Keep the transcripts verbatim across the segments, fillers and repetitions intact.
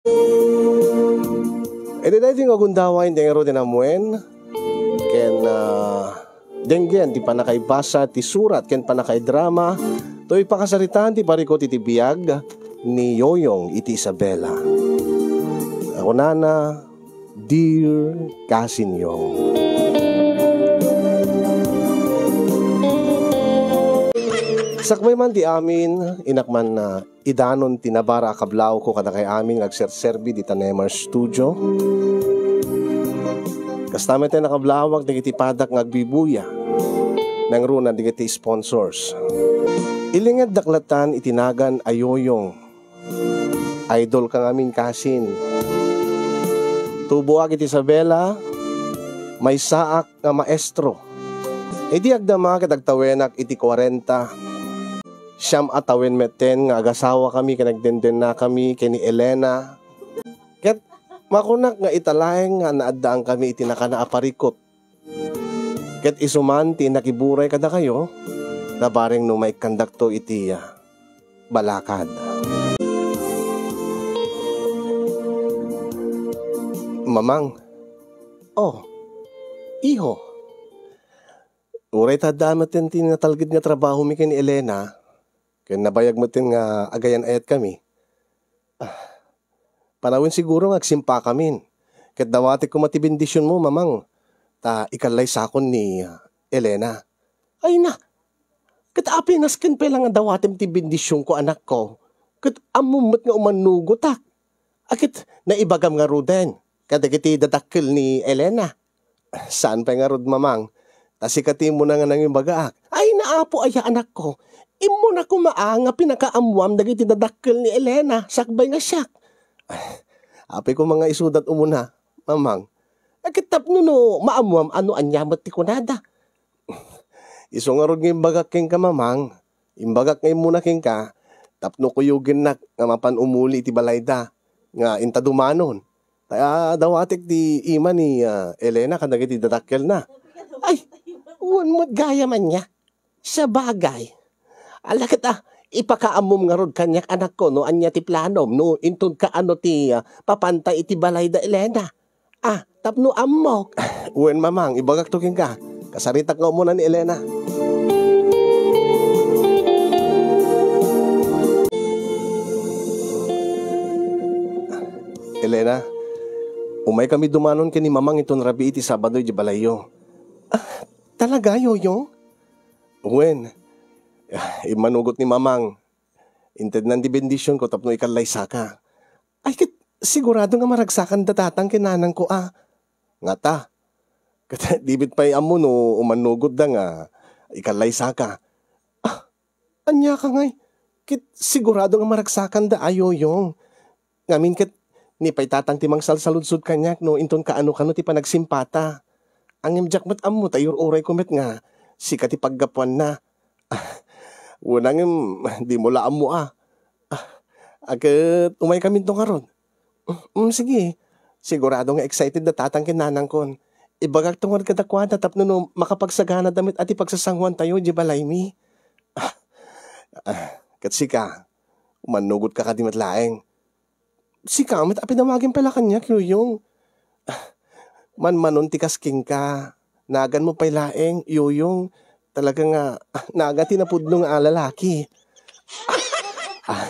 Iti daytoy nga gundaway, denggen ti nammuen, ken, ah, denggen ti pannakaibasa ti surat ken pannakaidrama, toy pakasaritaan ti parikut iti biag ni Yoyong iti Isabela. Kunana, Dear Cousin Yong. Sakbay man ti amin, innak man, ah, idanon ti nabara a kablawko kadakay amin nga agserserbi dita Neymar Studio. Kasta met ti nakablawak dagiti padak nga agbibuya. Nangruna dagiti sponsors. Ilingeddak latan iti nagan a Yoyong. Idol ka ngamin, Cousin. Tuboak iti Isabela, maysaak nga maestro. Idi agdama ket agtawenak iti kuarenta, siam a tawen metten nga agasawakami ken agdendennakami ken ni Elena. Ket makunak nga ita laeng nga naaddaankami iti nakana a parikut. Ket isu man ti nakiburay kadakayo, nabareng no maikkandakto iti, ah, balakad. Mamang. Oh. Iho. Uray ta adda metten ti natalged nga trabahomi ken ni Elena, ken nabayag metten nga agayan-ayatkami. Ah, panawen siguro nga agsimpakamin. Ket dawatek koma ti bendisionmo, Mamang, ta ikallaysakon ni, ah, Elena. Ay na! Ket apay nasken pay la nga dawatem ti bendisionko, anakko? Ket ammom met nga umannugotak. A ket naibagam ngaruden kadagiti dadakkel ni Elena? Saan pay ngarud, Mamang, ta sika ti immuna nga nangibagaak. Ay, naapo aya, anakko. Immuna koma a nga pinakaammuam dagiti dadakkel ni Elena sakbay nga siak. Apay koma nga isudat umuna, Mamang. A ket tapno no maammuam a no ania met ti kunada. Isu ngarud nga imbagak kenka, Mamang. Imbagak nga immuna kenka tapno kuyogennak nga mapan umuli iti balayda nga inta dumanon. Ta dawatek ti ima ni, ah, Elena kadagiti dadakkelna. Ay, wen met gayam ania. Sabagay. Ala ket, ah, ipakaammom ngarud kaniak, anakko, no ania ti planom, no inton kaano ti, ah, papanta iti balayda, Elena. Ah, tapno ammok. Wen, Mamang, ibagakto kenka. Kasaritak nga umuna ni Elena. Elena, umaykami dumanon ken ni Mamang inton rabii ti Sabado idiay balayyo. Ah, talaga, Yoyong? Wen, ah, immanugot ni Mamang. Intednan ti bendisionko tapno ikallaysaka. Ay, ket sigurado nga maragsakan da tatang ken nanangko a. Ngata? Ket di met pay ammo no umannugot da nga ikallaysaka. Ah, ania ka ngay? Ket sigurado nga maragsakan da a, Yoyong. Ngamin ket ni pay tatang ti mangsalsaludsod kaniak no inton kaano-kano ti panagsimpata. Ngem diak met ammo ta iyur-urayko met nga sika ti paggapuanna. Wen, ngem dimo la ammo a. Ah, a ket umaykaminto ngarud. Mm, sige. Sigurado nga excited da tatang ken nanangkon. Ibagakto ngarud kadakuada tapno no makapagsaganada met a ti pagsasanguantayo idiay balaymi. Ah, ah, ket sika, umannugotka kadi met laeng. Sika met a pidawagem pay la kaniak, Yoyong. Ah, manmanon ti kas kenka. Naganmo pay laeng, Yoyong. Talaga nga, ah, nagan ti napudno nga a lalaki. Ah,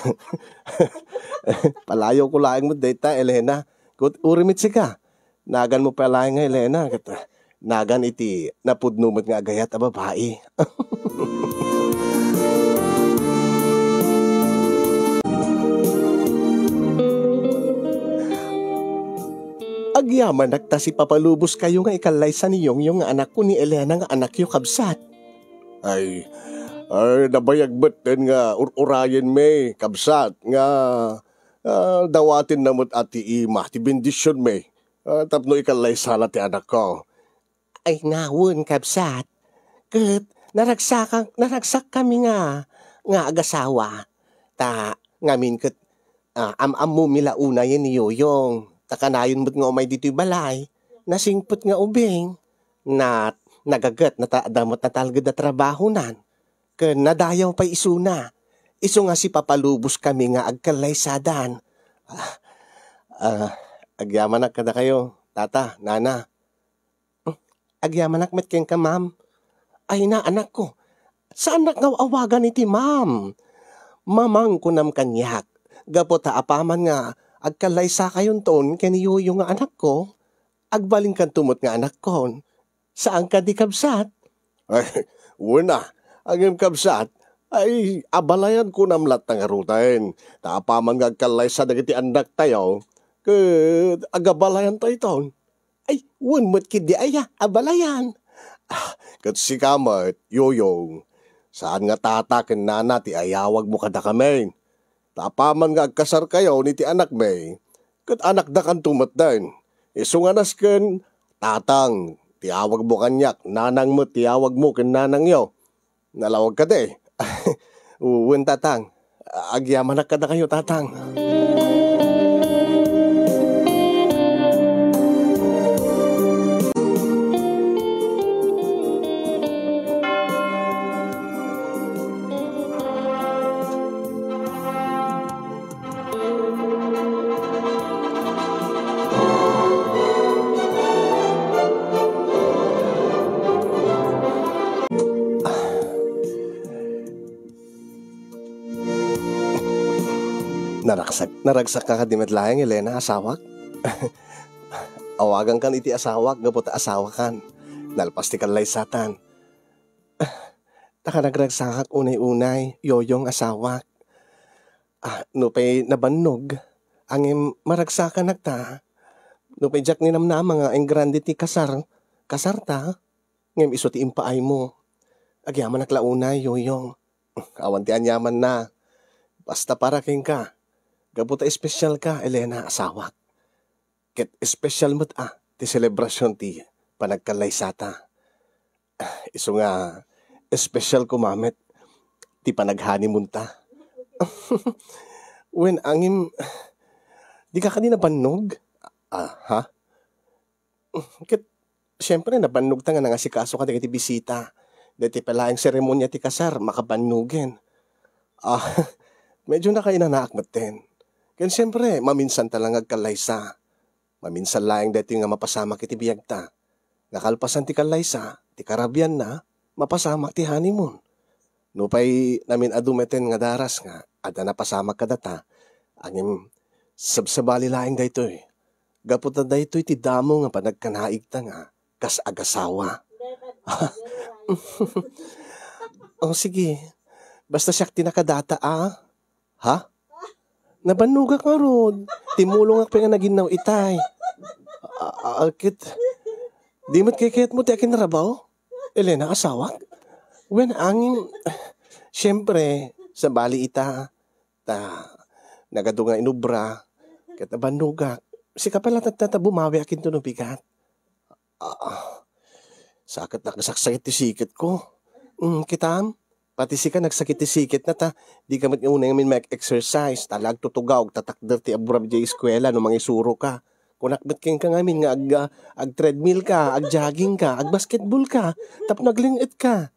palayawko laeng met dayta, Elena. Ket uray met sika. Naganmo pay laeng nga Elena, ket, ah, nagan iti napudno met nga agayat a babai. Agyamanak ta sipapaluboskayo nga ikallaysa ni Yongyong nga anakko ni Elena nga anakyo, kabsat. Ay, ay, nabayag metten nga ur-urayenmi, kabsat, nga, ah, dawatenna met a ti ima ti bendisionmi, ah, tapno ikallaysana ti anakko. Ay, ngawen, kabsat. Ket naragsakan-, naragsakkami nga, nga agasawa. Ta ngamin ket, ah, am-ammomi la unayen ni Yoyong. Ta kanayon met nga umay ditoy balay, nasingpet nga ubing. Na, nagaget, nata-, adda met natalged a trabahonan. Ken nadayaw pay isuna. Isu nga sipapaluboskami nga agkallaysadan. Ah, Ah, agyamanak kadakayo, tata, nana. Hmm, agyamanak met kenka, ma'am. Ay na, anakko. Saannak nga awagan iti ma'am. Mamang kunam kaniak. Gapu ta apaman nga agkallaysakayonton ken ni Yoyo nga anakko, agbalinkanto met nga anakkon. Saan kadi, kabsat? Ay, wen a, ngem kabsat, ay, abalayan kunam latta ngaruden. Ta apaman nga agkallaysa dagiti annaktayo, ket agabalayantayo iton. Ay, wen met ketdi aya, abalayan. Ah, ket sika met, Yoyong, saan nga tata ken nana ti ayawagmo kadakami. Ta apaman nga agkasarkayon iti anakmi, ket anakdakanto met den. Isu nga nasken, tatang ti awagmo kaniak, nanang met ti awagmo ken nanangyo. Nalawag kadi? Wen, tatang. Agyamanak kadakayo, tatang. Naragsak, naragsak ka kadi met laeng, Elena, asawak? Awagankan iti asawak gapu ta asawakan. Nalpas ti kallaysatan. Ta kanagragsakak unay-unay, Yoyong, asawak. Ah, nupay nabannog, ngem maragsakanak ta. Nupay diak ninamnama nga engrande ti kasar, kasarta, ngem isu ti impaaymo. Agyamanak la unay, Yoyong. Awan ti aniamanna. Basta para kenka. Gapu ta espesyal ka, Elena, asawak. Ket espesyal met a ti selebrasion ti panagkallaysata. Isu nga espesyal koma met ti panag-honeymoon ta. Wen, ngem, dika kadi nabannog? Ah, ha? Ket, siyempre, nabannog ta nga nangasikaso ka dagiti bisita. Dagiti pay laeng seremonia ti kasar, makabannogen. Ah, medyo nakainanaak metten. Ken siyempre, maminsan ta lang nga agkallaysa. Maminsan laeng daytoy nga mapasamak iti biagta. Nga kalpasan ti kallaysa, ti karabianna, mapasamak ti honeymoon. Nupay namin-adu metten nga daras nga adda napasamak kadata, ngem sabsabali laeng daytoy. Gapu ta daytoy ti damo nga panagkanaigta nga kas agasawa. O, sige. Basta siak ti nakadata, a? Ha? Nabannogak ngarud. Timmulongak pay nga naginnaw itay. A, a, ket, di met kayatmo ti akinrabaho? Elena, asawak? Wen, ngem, siyempre, sabali ita, ta, nagadu nga inubra, ket nabannogak. Sika pay la tatta, ta bumawiak inton no bigat. Ah, sakit, nagsaksakit ti siketko. Mm, kitam? Pati sika nagsakit ti siketna ta, dika met unay ngamin mag-exercise, ta la agtutugaw, agtatakder ti abbura idiay eskuela no mangisuro ka. Kunak met kenka ngamin nga ag-, ah, ag-treadmill ka, ag-jogging ka, ag-basketball ka, tapno agling-et ka.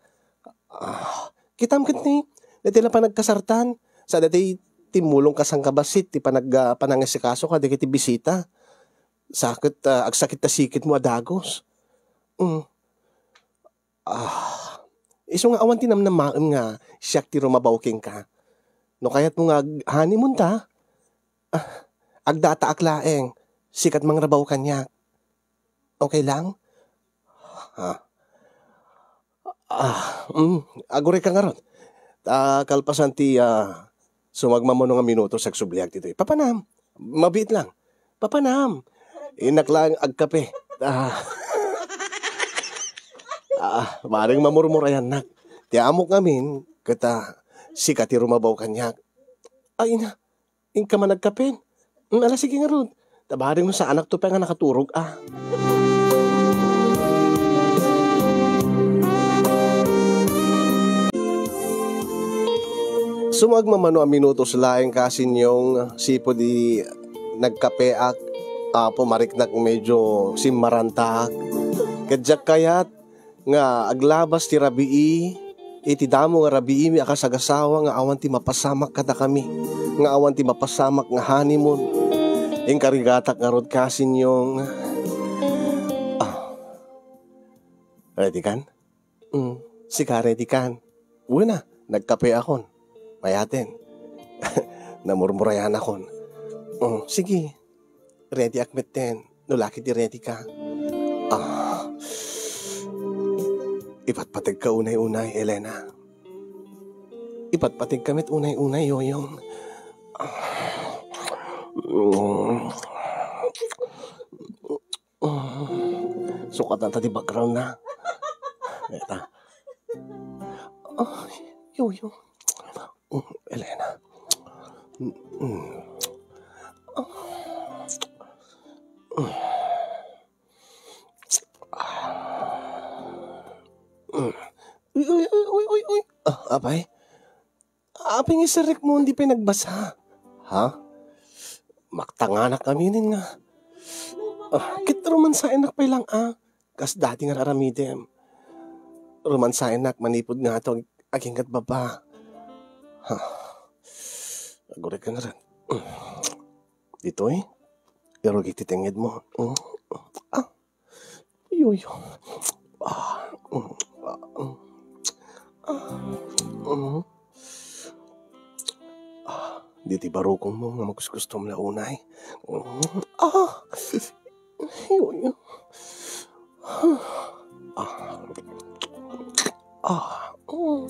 Ah, kitam ket ni, daytoy la panagkasartan, sa daytoy timmulong ka sangkabassit ti panag-, ah, panangasikaso kadagiti bisita. Sakit, ah, agsakit ta siketmo a dagus. Mm. Ah, isu nga awan ti namnamaem nga siak ti rumabaw kenka. No kayatmo nga ag-honeymoon ta, ah, agdataak laeng, sika ti mangrabaw kaniak. Okay lang? Ah. Ah, mm, aguray ka ngarud. Ta kalpasan ti, ah, sumagmamano nga minuto, agsubliak ditoy. Papanam. Mabiit lang. Papanam. Innak lang agkape. Ah. Ah, bareng mamurmurayannak. Ti amok ngamin, ket, ah, sika ti rumabaw kaniak. Ay, ina, inka man agkapen. Mm, ala, sige ngarud. Ta bareng no saanak to pay nga nakaturog, ah. Sumagmamano a minutos laeng, kasinyong, sipud di nagkapeak, Apo, mariknak medyo simmarantaak. Ket diak kayat nga aglabas ti rabii, iti damo nga rabiimi a kasagasawa nga awan ti mapasamak kadakami, nga awan ti mapasamak nga honeymoon. Inkarigatak ngarud ka, Sinyong. Ah. Ready kan? Mm, sika ready kan? Wen a, nagkape akon. Mayaten. Namurmurayan akon. Mm, sige. Ready ak metten. No la ket ti ready ka. Ah. Ipatpateg ka unay-unay, Elena. Ipatpateg ka met unay-unay, Yoyong. Ah. Mm. Ah, sukatan ta ti background na. Eta. Ay, Yoyong. Mm, Elena. Mm, mm. Ah. Mm. Uy, uy, uy, uy, uy, uy. Ah, apay? Apay nga isarrekmo, di pay nagbasa? Ha? Maktanganak aminen nga. Ah, ket romansaennak pay lang, ah. Kas dati nga aramidem. Romansaennak manipud nga ato ag-, agingga ti baba. Ha. Aguray ka nga ran. Ditoy, irugik ti tengngedmo. Mm. Ah. Yoyong. Ah. Mm. Ah. Mm. Ah. Ah. Ditoy barukongmo nga makuskustom la unay. Mm. Ah. Yoyong. Ah. Ah. Mm.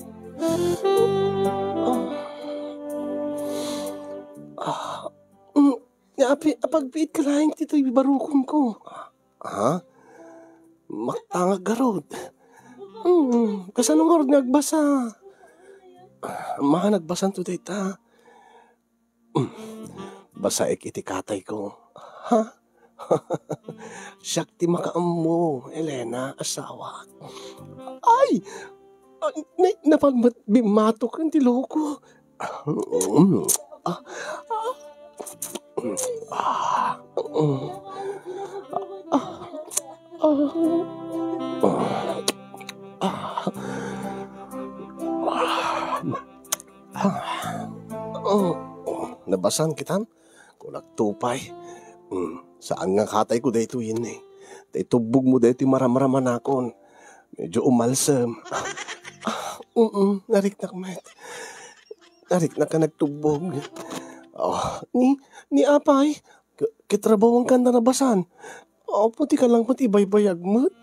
Ah. Ah. Mm. Nga api-, apagbiit ka laeng ti toy barukongko. Ha? Maktangak garud. Hmm, kasano ngarud nga agbasa? Maan, agbasanto dayta. Hmm, basaek iti katayko. Ha? Siak ti makaammo, Elena, asawa. Ay! Ah, na-, napan met bimmatok ti loko. Ah, ah, ah, ah, ah, ah, ah, ah, ah, nabasan kitan? Kunak to pay. Hmm, saan nga katayko daytoyen, eh. Tay tubbogmo daytoy maramramanakon. Medyo umalsem. Ah, mm, nariknak met. Nariknak a nagtubbog. Oh, ni, ni apay, k-, kitrabahoan kanta nabasan. Apo, di ka lang met ibaybayag met.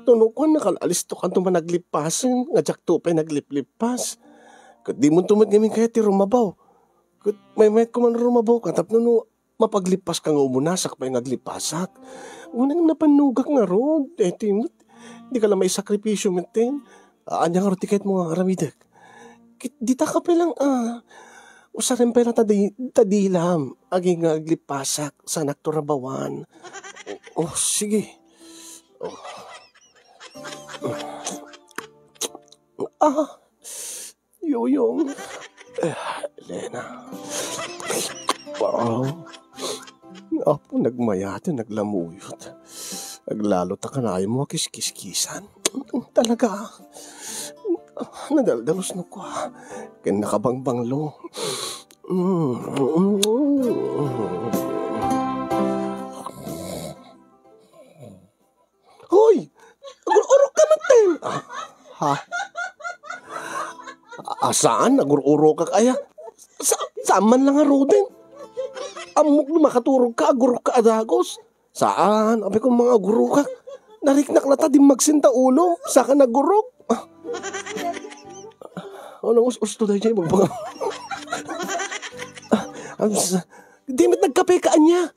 No, no, kuan, nakalalis to kanto managlippasen, nga diak to pay nagliplippas. Ket di mo to met ngamin kayat ti rumabaw. Ket maymayat ko man rumabaw ka tapno no mapaglippaska nga umunasak pay nga aglippasak. Unay nga napannugak ngarud, daytoy met. Di ka la maisakripisio metten. Ania ngarud ti kayatmo nga aramidek? Ket dita ka pay lang, ah, usaren pay la ta di-, ta dilam. Agingga nga aglippasak, saanak to rabawan. Oh, sige. Oh. Ah. Yoyong. Eh, Elena. Wow. Apo, nagmayaten, naglamuyot. Aglalo ta kanayon mo a kiskiskisan. Talaga. Nadaldalos no kua. Ken nakabangbanglo. Mm. Hoy! Agur-urok ka metten! Ah, ha? Ah, saan? Agur-urokak aya? Sa-, saan man lang ngaruden? Ammok no makaturog ka, agurok ka a dagus. Saan? Apay, kung mangagurokak. Nariknak la ta dimmagsen ta ulo. Saka nagurok. Ah. Anong us-usto daydiay? Magbaga. Ah, am-, sa-, Di met nagkape ka ania?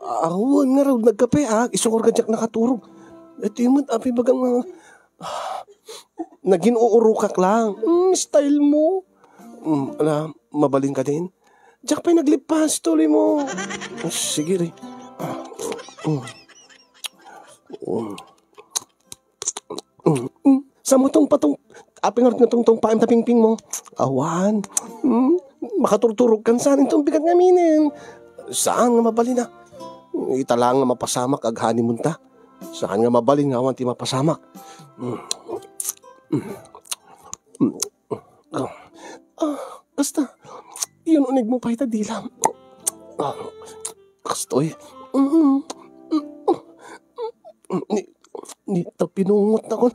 Awan ngarud nagkape, ah. Isu ngarud diak nakaturog. Daytoy met, apay, bagam nga, ah, nagin-uurokak lang. Hmm, style mo. Hmm, ala, mabalin ka din? Diak pay naglippas, tuloy mo. Sige, re. Ah, hmm. Hmm. Mm, mm. Sa mo tong patong, apay ngarud nga tungtungpaem ta pingping mo? Awan. Mm, makaturturog kan saan inton bigat nga aminen. Saan nga mabalin a? Ita lang nga mapasamak, ag-honeymoon ta. Saan nga mabalin nga awan ti mapasamak? Mm. Mm. Mm. Ah, ah, basta, yun, uneg mo pay ta dilam. Ah, Kastoy. Mm. Ni, ni ta pinungot na kon.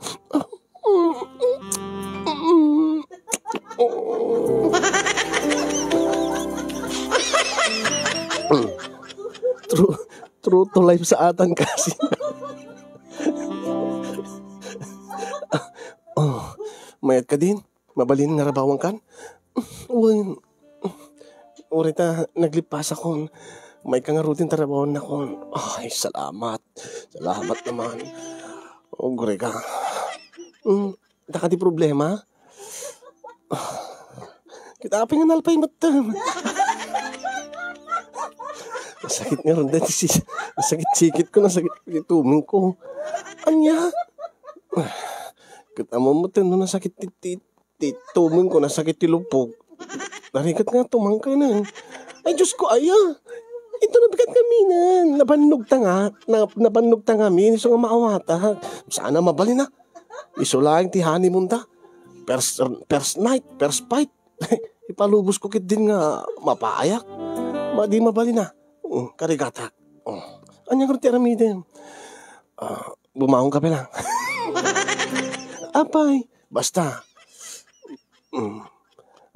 True, true to life sa atang kasi. Oh, mayat ka din? Mabalin nga rabawankan? Wen, uray ta naglipasakon. Mayat ka ngaruden ta rabawannakon. Ay, salamat. Salamat naman. Uray ka. Mm, daka ti problema? Kita apay nga nalpay met. Nasakit ngarud dati si, nasakit sikit ko, nasakit ti tumeng ko. Ania? Ket ammom met no nasakit ti, ti, ti tumeng ko, nasakit ti lupok. Narigat nga tumangkenen. Ay, Diyos ko, aya. Ito nabigat kami na. Nabannog ta nga. Na, nabannog ta ngamin. Isu nga maawatak. Sana mabalin na. Isu laeng ti honeymoon ta. First, first night, first fight. Ipalubos ko ket din nga mapayak. Madi mabalin na. Mm, karigatak. Mm. Anya nga ti aramiden? Ah, bumangon ka pala. Apay, basta. Mm.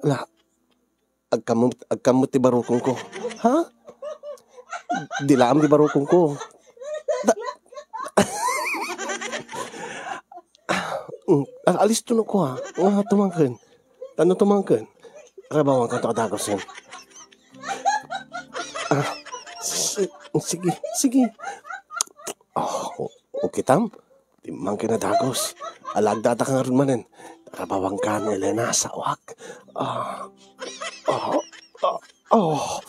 Ala, agkamot, agkamot ti barukong ko. Ha? Dilaam ti barukong ko. Da-, Mm, al-, alisto no ko, ha. Nga tumangken. Tano tumangken. Rabawan ka to a dagosen. Ah, si-, sige, sige. Oh, o-, okay tam. Timmang ken a dagos. Alagdada ka ngarud manen. Rabawan ka ni Elena, saoak. Ah, ah, ah, oh.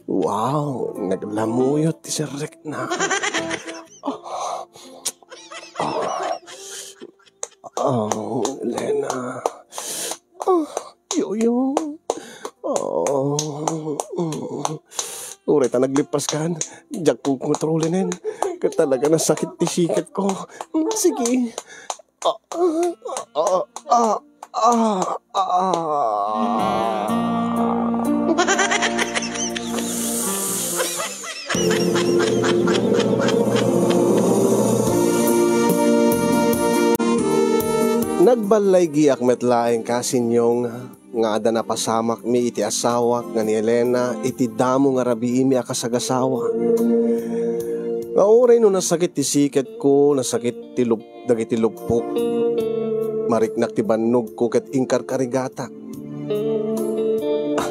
Wow, naglamuyot ti serrekna. Oh, oh, oh, Elena. Oh, yoyo. Oh, mm. Uray ta naglipaskan, diak kokontrolenen. Ket talaga nasakit ti siket ko. Mm, sige. Ah, ah, ah, ah, ah, ah. Nagballaygiak met laeng, Kasinyong, nga adda napasamakmi iti asawak nga ni Elena iti damo nga rabiimi a kasagasawa. Nga uray no nasakit ti siketko, nasakit ti lup-, dagiti luppok, mariknak ti bannogko ket inkarkarigatak. Ah,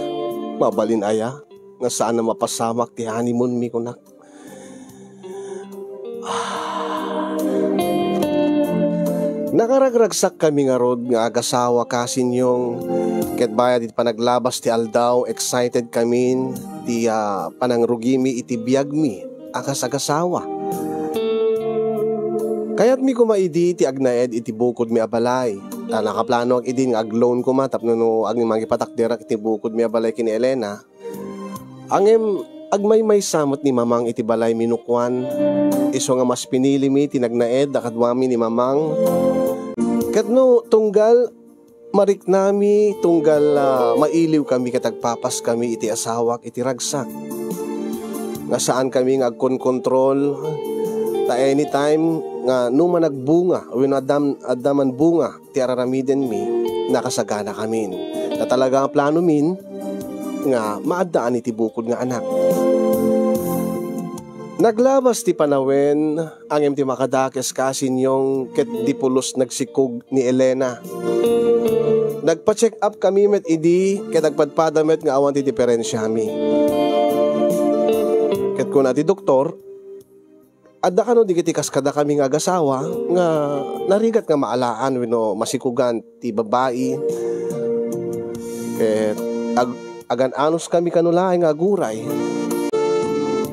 mabalin aya nga saan a mapasamak ti honeymoonmi, kunak. Nakaragragsakkami ngarud nga agasawa, Kasinyong, ket bayat iti panaglabas ti aldaw, excited kamin ti, ah, panangrugimi iti biagmi a kasagasawa. Kayatmi koma idi ti agnaed iti bukodmi a balay. Ta nakaplanoak idi nga ag-loan koma tapno no ag-, mangipatakderak iti bukodmi a balay ken ni Elena. Ngem agmaymaysa met ni Mamang iti balaymi no kuan, isu nga mas pinilimi ti nagnaed a kaduami ni Mamang. Ket no tunggal mariknami, tunggal, ah, mailiwkami ket agpapaskami iti asawak iti ragsak, nga saankami nga agkonkontrol, ta anytime nga no managbunga wenno adda, adda man bunga ti araramidenmi, nakasaganakamin. Ta talaga a planomin nga maaddaan iti bukod nga anak. Naglabas ti panawen, ngem ti makadakes, Kasinyong, ket di pulos nagsikog ni Elena. Nagpa-check up kami met idi, ket agpadpada met nga awan ti diferensiami. Ket kuna ti doktor, adda kano dagiti kas kadakami nga agasawa nga narigat nga maalaan wenno masikogan ti babai. Ket ag-, agan-anos kami kano laeng nga aguray.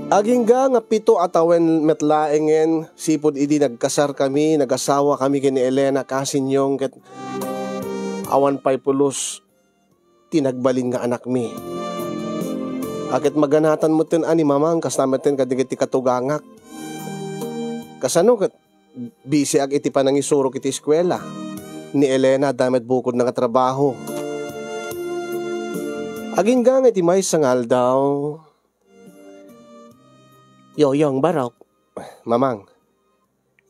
Agingga nga pito a tawen met laengen sipud idi nagkasar kami, nagasawa kami ken ni Elena, Kasinyong, ket awan pay pulos ti nagbalin nga anakmi. A ket maganatan metten a ni Mamang kasta metten kadagiti katugangak. Kasano ket bisiak iti panangisurok iti eskuela. Ni Elena adda met bukodna nga trabaho. Agingga nga iti maysa nga aldaw, Yoyong, Barok. Mamang.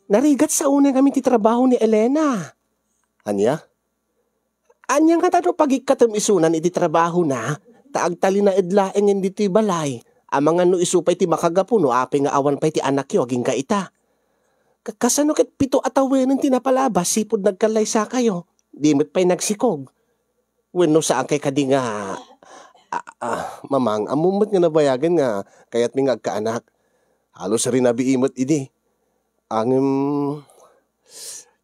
Narigat sa unay kami ti trabaho ni Elena. Ania? Ania ngata no pagikkatem isunan iti trabahona, ta agtalinaed laengen ditoy balay, amangan no isu pay ti makagapu no apay nga awan pay ti anakyo agingga ita. Ka-, kasano ket pito a tawenen ti napalabas sipud nagkallaysakayo? Di met pay nagsikog. Wenno saankay kadi nga, ah, ah, Mamang, ammom met nga nabayagen nga kayatmi nga agkaanak. Halos rinabii met idi. Ngem,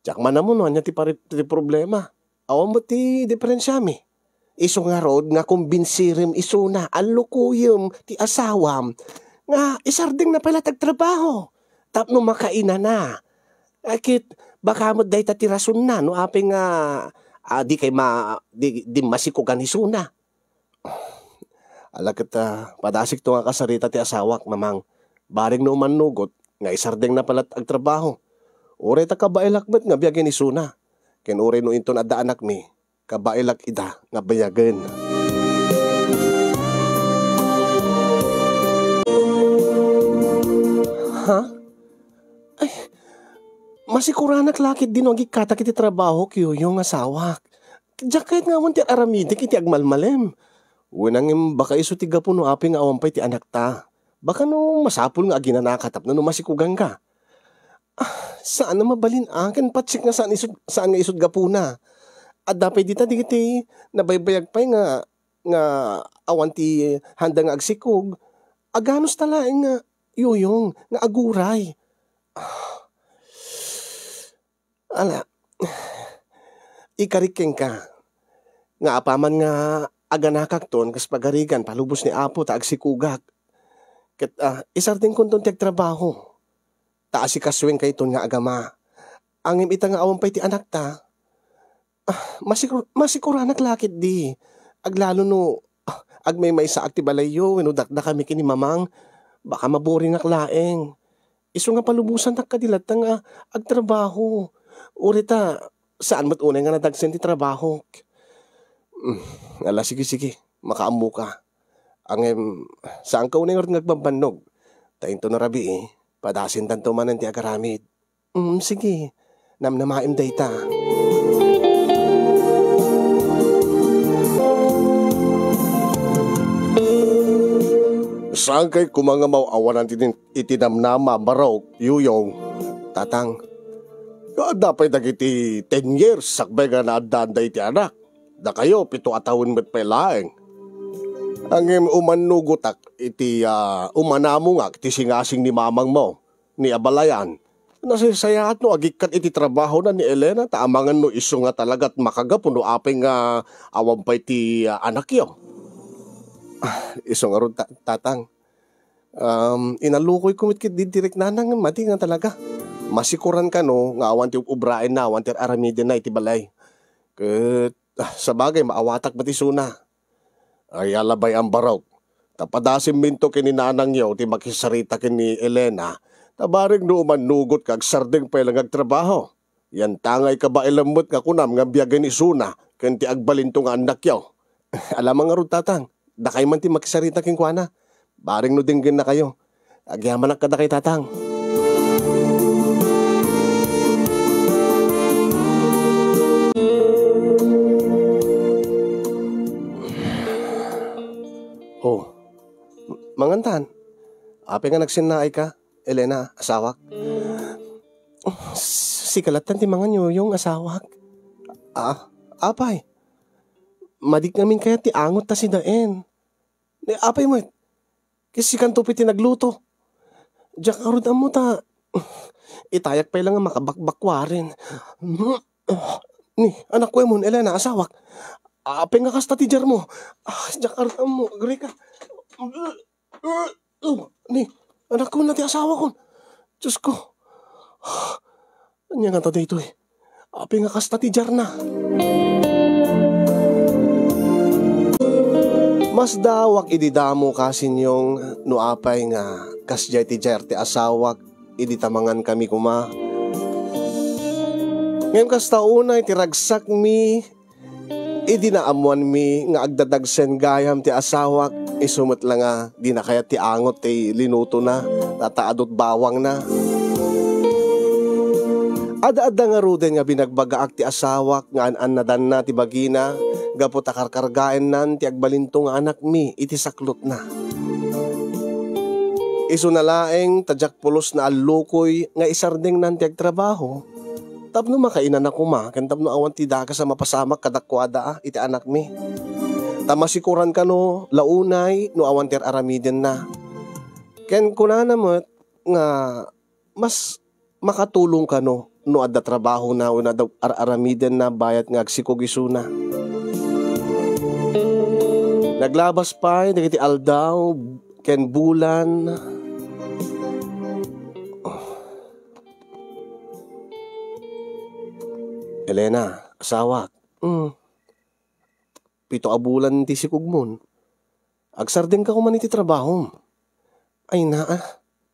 diak man ammo no ania ti pari-, ti problema. Awan met ti diperensiami. Isu ngarud nga kumbinsirem isuna a lukuyem ti asawam nga isardengna pay latta agtrabaho tapno makainana. Ay, ket baka met dayta ti rasonna no apay nga, ah, di kay ma-, di, di masikugan isuna. Ala ket, ah, padasik to nga kasarita ti asawak, Mamang. Bareng no umannugot nga isardengna pay latta agtrabaho. Uray ta kabaelak met nga biagen isuna. Ken uray no inton adda anakmi, kabaelak ida nga bayagen. Ha? Ay, masikuranak la ketdi no agikkatak iti trabahok, Yoyong, asawak. Diak kayat nga awan ti ar-aramidek iti agmalmalem. Wen, ngem baka isu ti gapu no apay nga awan pay ti anakta. Baka no masapul nga aginanaka tapno no masikuganka. Ah, saan a mabalin, ah, ken patsik nga saan isut-, saan nga isut gapuna. Adda pay dita dagiti nabaybayag pay nga, nga awan ti handa nga agsikog. Aganos ta laeng nga, Yoyong, nga aguray. Ah. Ala, ikarik kenka, nga apaman nga aganakakton kas pagarigan palubos ni Apo ta agsikugak. Ket, ah, isardengkonton ti agtrabaho. Ta asikasuenkayton nga agama. Ngem ita nga awan pay ti anakta, ah, masikur-, masikuranak la ketdi. Aglalo no, ah, agmaymaysaak ti balayyo wenno dakdakami ken ni Mamang, baka maboringak laeng. Isu nga palubosannak kadi latta nga agtrabaho. Uray ta, saan met unay nga nadagsen ti trabahok. Mm, ala, sige, sige. Makaammoka. Ngem, saanka unay ngarud nga agbambannog. Ta inton a rabii, padasentanto manen ti agaramid. Mm, sige. Namnamaem dayta. Saankay koma nga maaw-awanan ti, iti namnama, Barok, Yoyong, Tatang. Adda pay dagiti ten years sakbay nga naaddaanda iti anak. Dakayo, pito a tawen met pay laeng. Ngem umannugotak iti, ah, umanamongak iti singasing ni mamangmo, ni abalayan. Nasaysayaat no agikkat iti trabahona ni Elena ta amangan no isu nga talagat makagapu no apay nga awan pay ti, ah, anakyo. Ah, isu ngarud, ta-, Tatang. Um, inallukoyko met ketdi ti riknana ngem madi nga talaga. Masikuran kano nga awan ti ub-ubraenna, awan ti ar-aramidenna iti balay. Ket, ah, sabagay, maawatak met isuna. Ay, ala bay-am, Barok. Ta padasemminto ken ni nanangyo ti makisarita ken ni Elena, ta bareng no umannugot nga agsardeng pay la nga agtrabaho. Yantangay kabaelam met nga kunam nga biagen isuna ken ti agbalinto nga annakyo. Ala man ngarud, Tatang, dakay man ti makisarita kenkuana. Bareng no denggennakayo. Agyamanak kadakay, Tatang. Oh, mangantan. Apay nga nagsennaayka, Elena, asawak? Sika lattan ti mangan, Yoyong, asawak. Ah, apay? Madik ngamin kayat ti angot ta sidaen. Ni apay met? Ket sikanto pay ti nagluto. Diak ngarud ammo ta itayak pay la nga makabakbakkuaren. Ni, anakko, Emon, Elena, asawak. Apay nga kasta ti jarmo? Ah, diak ngarud ammo, agrika. Ni, anakko na ti asawakon. Diosko. Ania ngata daytoy? Apay nga kasta ti jarna? Masdaawak idi damo, Kasinyong, no apay nga kasdiay ti jar ti asawak idi ta mangankami koma. Ngem kasta unay ti ragsakmi idi naammoanmi nga agdadagsen gayam ti asawak, isu met la nga dina kayat ti angot ti linutona. Tata adut bawangna. Adda-adda ngaruden nga binagbagaak ti asawak nga an-annadanna ti bagina gapu ta karkargaennan ti agbalinto nga anakmi iti saklotna. Isuna laeng ta diak pulos naallukoy nga isardengnan ti agtrabaho tapno makainana koma ken tapno awan ti dakes a mapasamak kadakuada iti anakmi. Ta masikuran kano la unay no awan ti ar-aramidenna. Ken kunana met nga mas makatulong kano no adda trabahona wenno adda ar-aramidenna bayat nga agsikog isuna. Naglabas pay dagiti aldaw ken bulan. Elena, asawak, mm, pito a bulan ti sikogmon. Agsardengka koma iti trabahom. Ay naa,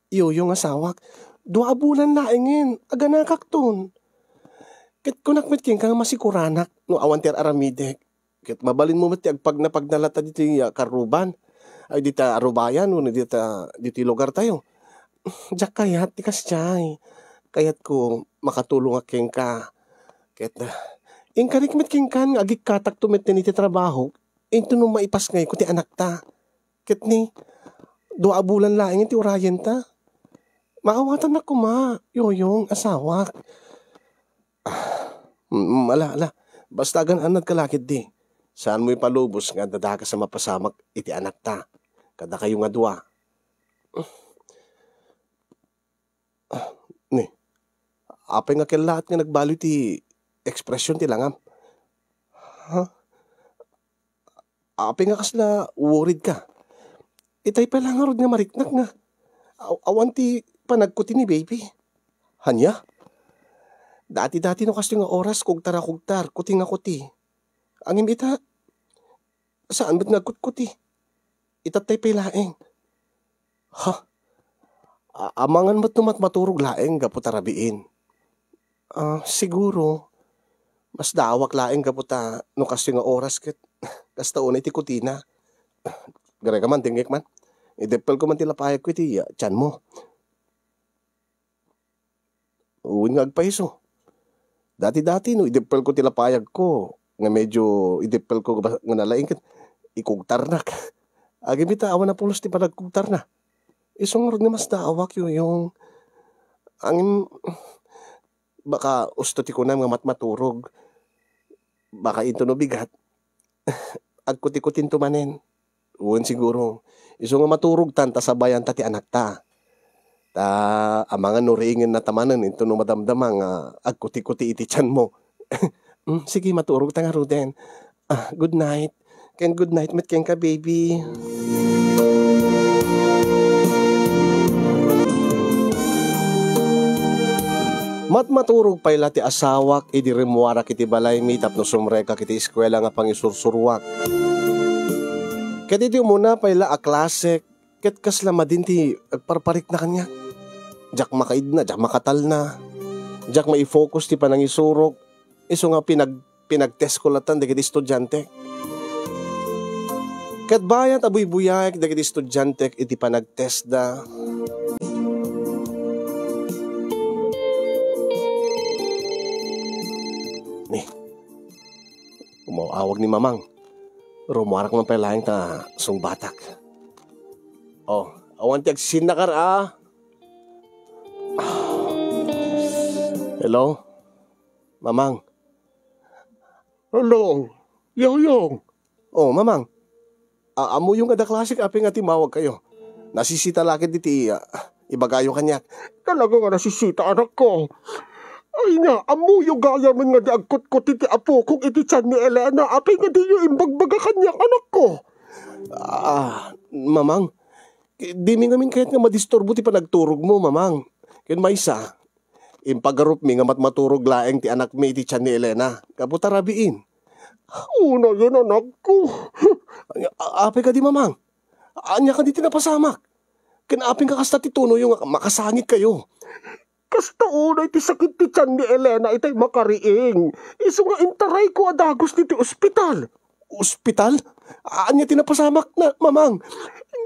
Yoyong asawak, dua a bulan laengen, aganakakton. Ket kunak met kenka nga masikuranak no awan ti ar-aramidek. Ket mabalinmo met ti agpagnapagna latta ditoy, ah, karruban. Ay, dita arubayan wenno dita, ditoy lugartayo. Diak kayat ti kasdiay. Kayatko makatulongak kenka. Ket, ah, inkarik met kenkan nga agikkatakto metten iti trabahok, intono maipasngayko ti anakta. Ket ni, dua a bulan laeng ti urayenta. Maawatannak koma, Yoyong, asawak. Ah, mm, ala, ala. Basta agan-annadka la ketdi. Saanmo ipalubos nga adda dakes a mapasamak iti anakta. Kadakayo nga dua. Ah, ni, apay nga kellaat nga nagbaliw ti ekspresion ti langam? Ha? Apay nga kasla worried ka? Itay pay la ngarud nga mariknak nga aw-, awan ti panagkuti ni baby. Ania? Dati-dati no kastoy nga oras, kugtar a kugtar, kuti nga kuti. Ngem ita, saan met nga agkutkuti. Itattay pay laeng. Ha? A-, amangan met no matmaturog laeng gapu ta rabiin. Ah, siguro, mas daawak laeng gapu ta no kastoy nga oras ket kasta unay ti kutina. Garaga man, dengngek man. Ideppelko man ti lapayagko iti, ah, tianmo. Wen nga agpaiso. Dati-dati, no, ideppelko ti lapayagko, nga medyo ideppelko ba-, nga nalaing ket ikugtarnak. Agimita, awan a pulos ti panagkugtarna. Isu ngarud nga mas daawak, Yoyong. Ngem, baka usto ti kunam nga matmaturog. Baka intono bigat, agkutikutinto manen. Wen siguro, isu nga maturogtan ta sabayanta ti anakta. Ta amangan no riingenna ta manen intono madamdama nga agkutikuti iti tianmo. Mm, sige, maturogta ngaruden. Ah, good night. Ken good night met kenka, baby. Matmaturog pay la ti asawak idi rimmuarak iti balaymi tapno sumrekak iti eskuela nga pangisursuroak. Ket iti umuna pay la a klasek, ket kasla madin ti agparparikna kaniak. Diak makaidna, diak makatalna. Diak maifokus ti panangisurok. Isu nga pinag-, pinagtestko latta dagiti estudiante. Ket bayat a buybuyaek dagiti estudiantek iti panagtestda. Ni, umaw-awag ni Mamang. Rummuarak man pay laeng ta sungbatak. Oh, awan ti agsinnakar, ah. Hello? Mamang. Hello, Yoyong. Oh, Mamang. A-, ammoyo nga adda klasek, apay nga timmawagkayo? Nasisita la ketdi ti, ah, ibagayo kaniak. Talaga nga nasisita, anakko. Ay nga, ammoyo gayamen nga di agkutkuti ti apokon iti tian ni Elena, apay nga diyo imbagbaga kaniak, anakko? Ah, Mamang, dimi ngamin kayat nga madisturbo ti panagturogmo, Mamang. Ken maysa, impagarupmi nga matmaturog laeng ti anakmi iti tian ni Elena, gapu ta rabiin. Unayen, anakko. A-, apay kadi, Mamang? Ania kadi ti napasamak? Ken apay nga kasta ti tunoyo nga makasangitkayo? Kasta unay ti sakit ti tian ni Elena itay makariing. Isu nga intarayko a dagus ditoy ospital. Ospital? Ania ti napasamak na, Mamang?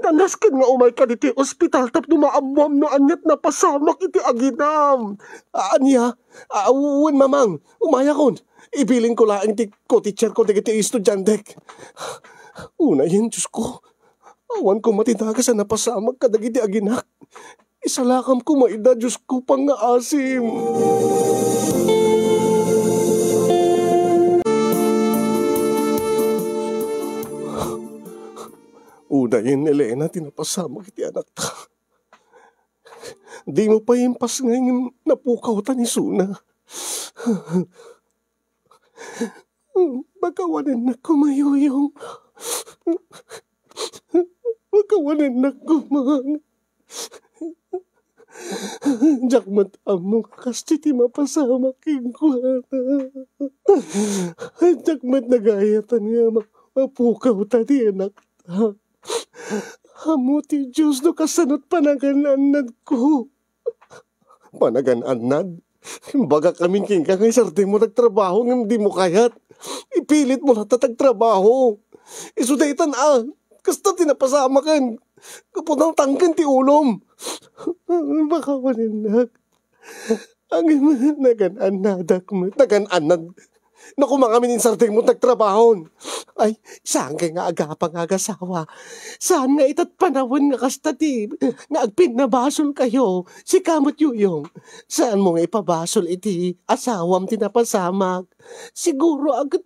Kanasken nga umayka ditoy ospital tapno maammuam no aniat napasamak iti aginam. A-, ania? A-, wen, mamang, umayakon. Ibilinko laeng ti co-teacherko dagiti estudiantek. Unayen, Diosko, awan koma ti dakes a napasamak kadagiti aginak. Isalakam koma ida, Diosko, pangngaasim. Unayen, Elena, ti napasamak iti anakta. Dimo pay impasngay ngem napukawtan isuna. Makawanennak koma, Yuyong. Makawanennak koma. Diak met ammo nga kasta ti mapasamak kenkuana. Diak met nagayatan nga ma-, mapukawta ti anakta. Ammo ti Dios no kasano ti panagan-annadko. Panagan-annad? Imbagak amin kenka nga isardengmo ti agtrabaho ngem dimo kayat. Ipilitmo latta ti agtrabaho. Isu daytan a, kasta ti napasamaken. Gapu ta natangken ti ulom. Makawanennak. Ngem nagan-annadak met. Nagan-annad. No koma ngamin insardengmo ti agtrabaho. Ay, saan kay nga agapa nga agasawa? Saan nga ita ti panawen nga kasta ti, nga agpinnabasolkayo? Sika met, Yuyong, saanmo nga ipabasol iti asawam ti napasamak? Siguro agad,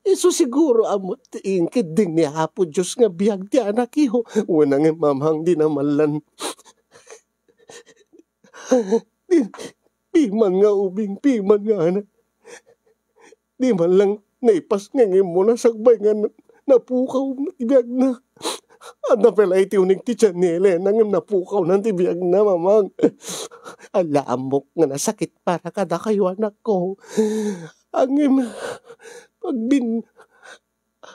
isu siguro ammo ti inkeddeng ni Apo Dios nga biag ti anakyo. Wen, ngem, mamang, dina mallan. Di, piman nga ubing, piman nga anak. Di man lang naipasngaymo na sakbay nga na-, napukaw ti biagna. Adda pay la iti uneg ti tian ni Elena ngem napukawnan ti biagna, mamang. Ala, ammok nga nasakit para kadakayo, anakko. Ngem, pagbin-,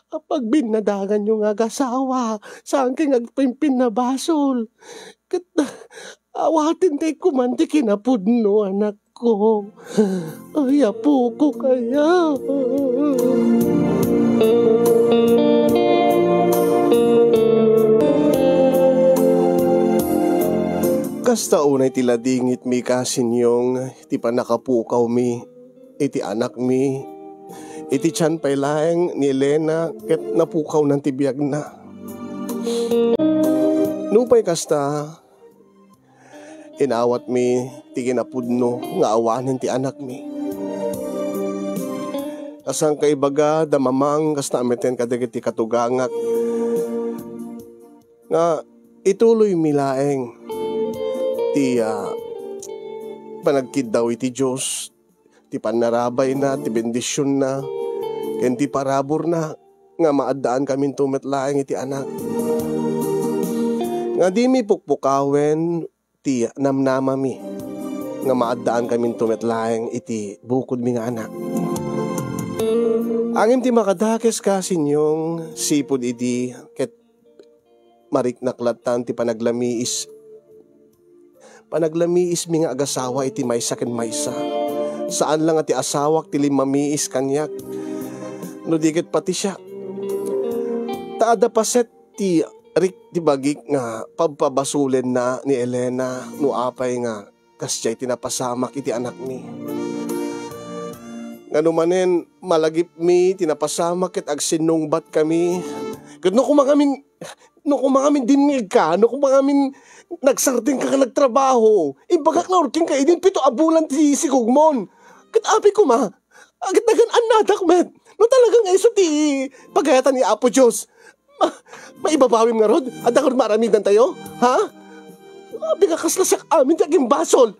Apagbinnadaganyo nga agasawa, saan kay nga agpimpinnabasol. Ket awaten kay koman ti kinapudno, anakko. Ay, apokay a. Kasta unay ti ladingitmi, Kasinyong, ti pannakapukawmi iti anakmi, iti tian pay laeng ni Elena ket napukawnan ti biagna. Nupay kasta, inawatmi ti kinapudno nga awanen ti anakmi. Kas saan kaibaga, da mamang, kasta met kadagiti katugangak nga ituloymi laeng ti, ah, panagkiddaw iti Dios, ti pannarabayna, ti bendisionna, ken ti paraburna, nga maaddaankaminto met laeng iti anak. Nga dimi pukpukawen ti namnamami, nga maaddaankaminto met laeng iti bukodmi nga anak. Ngem ti makadakes, Kasinyong, sipud idi ket mariknak lattan ti panaglamiis. Panaglamiismi nga agasawa iti maysa ken maysa. Saan la nga ti asawak ti limmamiis kaniak no di ket pati siak. Ta adda paset ti rik-, ti bagik nga pabpabasolenna ni Elena no apay nga kasdiay ti napasamak iti anakmi. Ngano manen, malagipmi ti napasamak ket agsinnungbatkami. Ket no koma ngamin, no koma ngamin dimmigka, no koma ngamin nagsardengka nga nagtrabaho, imbagak la kenka idin pito a bulan ti sigugmon. Ket apay koma, ket nagan-annadak met. No talaga nga isu ti pagayatan ni Apo Dios, Ma-, maibabawim ngarud? Adda ngarud maaramidantayo? Ha? Apay nga kasla siak amin ti agimbasol?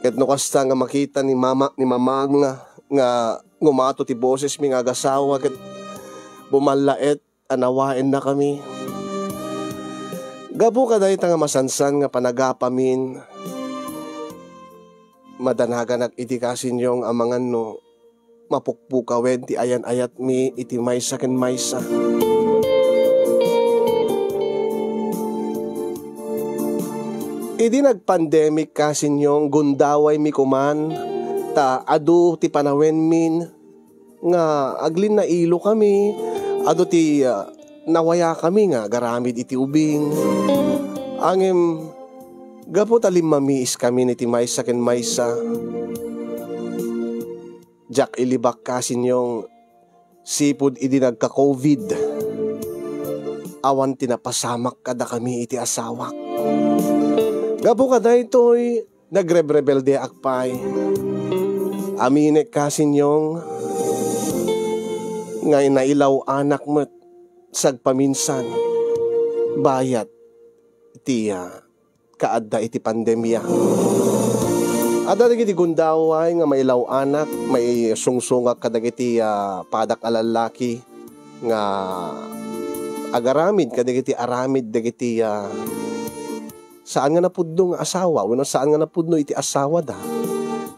Ket no kasta nga makita ni mama, ni mamang nga, nga ngumato ti bosesmi nga agasawa ket bumallaet, anawaennakami. Gapu kadayta nga masansan nga panagapamin, madanaganak iti Kasinyong amangan no mapukpukawen ti ayan-ayatmi iti maysa ken maysa. Idi nagpandemic, Kasinyong, gundawaymi koman ta adu ti panawenmin nga aglinnailokami, Adu ti, ah, nawayakami nga agaramid iti ubing. Ngem gapu ta limmamiiskami iti maysa ken maysa, diak ilibak, Kasinyong, sipud idi nagka-covid, awan ti napasamak kadakami iti asawak. Gapu kadaytoy, nagrebrebeldeak pay. Aminek, Kasinyong, nga nailaw-anak met sagpaminsan, bayat ti, ah, kaadda iti pandemia. Adda dagiti gundaway nga mailaw-anak, maisungsongak kadagiti, ah, padak a lallaki nga agaramid kadagiti aramid dagiti, ah, saan nga napudno nga asawa wenno saan nga napudno iti asawada.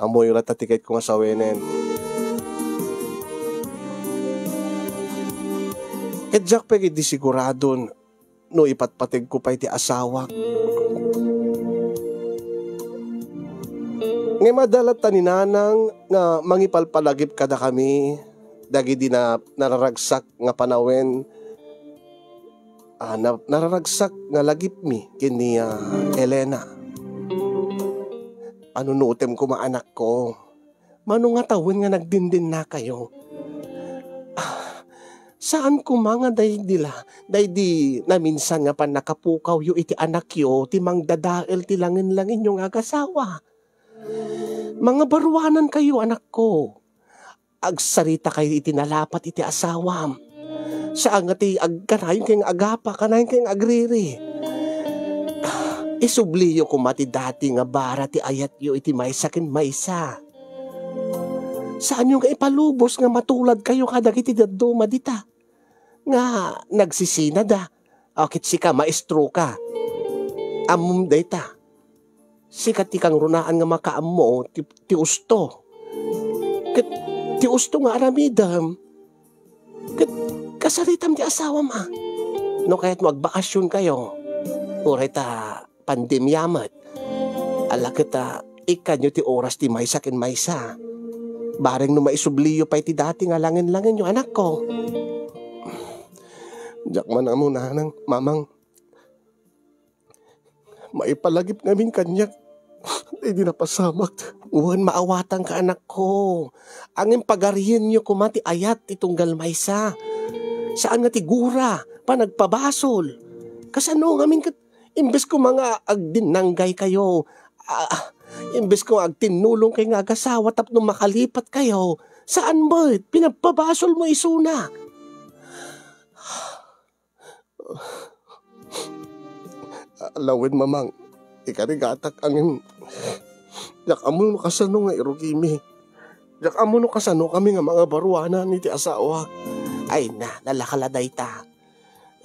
Ammoyo latta ti kayatko nga sawenen. Ket diak pay ketdi siguradon no ipatpategko pay ti asawak. Ngem adda latta ni Nanang nga mangipalpalagip kadakami dagidi na-, nararagsak nga panawen, ah, na-, nararagsak nga lagipmi ken ni, ah, Elena. Panunotem koma, anakko. Mano nga tawen nga nagdindennakayo? Ah, saan koma nga daydi la, daydi naminsan nga pannakapukawyo iti anakyo ti mangdadael ti langen-langenyo nga agasawa? Mangabaruanankayo, anakko. Agsarita kayo iti nalapat iti asawam. Saan nga ti agkanayon kay nga agapa, kanayon kay nga agriri. Isubliyo koma ti dati nga bara ti ayatyo iti maysa ken maysa. Saanyo nga ipalubos nga matulad kayo kadagiti dadduma dita nga nagsisinada. O, ket sika, maestroka. Ammom dayta. Sika ti kangrunaan nga makaammo ti, ti usto. Ket ti usto nga aramidem, ket kasaritam ti asawam, a. No kayatmo agbakasionkayo, uray ta pandemia met, ala ket, a, ikkanyo ti oras ti maysa ken maysa. Bareng no maisubliyo pay ti dati nga langen-langenyo, anakko. Diak man ammo, Nanang, Mamang. Maipalagip ngamin kaniak daydi napasamak. Wen, maawatanka, anakko. Ngem pagarienyo koma ti ayat ti tunggal maysa. Saan nga ti gura, panagpabasol. Kasano ngamin ket imbes koma nga agdinnanggaykayo, ah, imbes koma agtinnulongkayo nga agasawa tapno makalipatkayo, saan met, pinagpabasolmo isuna. Lawen, Mamang, ikarigatak, ngem diak ammo no kasano nga irugimi. Diak ammo no kasanokami nga mangabaruanan iti asawak. Ay na, nalaka la dayta.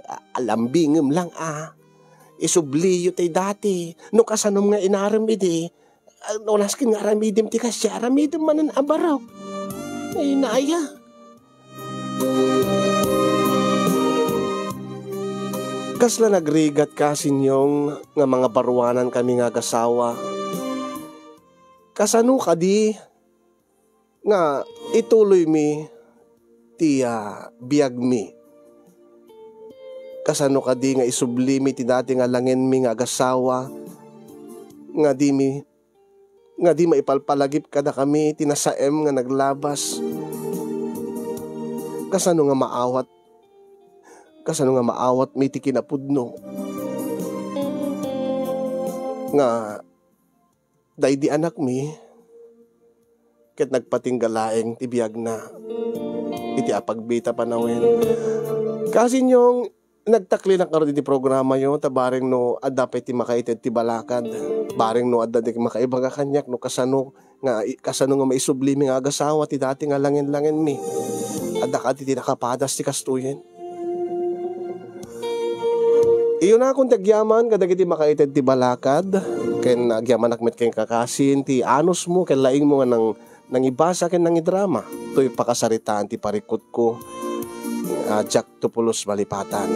A-, alambingem lang, a. Isubliyo tay dati. No kasanom nga inarem idi, a, no nasken nga aramidem ti kasdiay, aramidem manen a barok. Ay na aya. Kasla nagrigat, Kasinyong, nga mangabaruanankami nga agasawa. Kasano kadi nga ituloymi ti, a, biagmi? Kasano kadi nga isublimi ti dati nga langenmi nga agasawa nga dimi nga di maipalpalagip kadakami ti nasaem nga naglabas. Kasano nga maawat, kasano nga maawatmi ti kinapudno nga daydi anakmi ket nagpatingga laeng ti biagna iti apagbita panawen. Kasinyong, nagtaklinak ngarud iti programayo, ta bareng no adda pay ti makaited ti balakad, bareng no adda ti makaibaga kaniak no kasano nga, kasano nga maisublimi nga agasawa ti dati nga langen-langenmi. Adda kadi ti nakapadas ti kastoyen? Iyunakon ti agyaman kadagiti makaited ti balakad, ken agyamanak met ken kakasin ti anusmo ken laingmo nga nang-, nangibasa ken nangidrama toy pakasaritaan ti parikutko, a, Jack Tupulus Malipatan.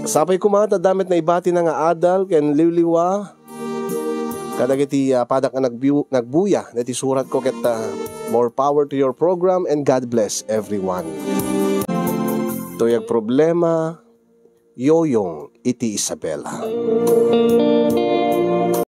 Sapay koma ta adda met naibatina nga adal ken liwliwa kadagiti, a, padak nga nagbiu-, nagbuya dagiti suratko ket, a, More power to your program and God bless everyone. Tuyag problema, yoyong iti Isabela.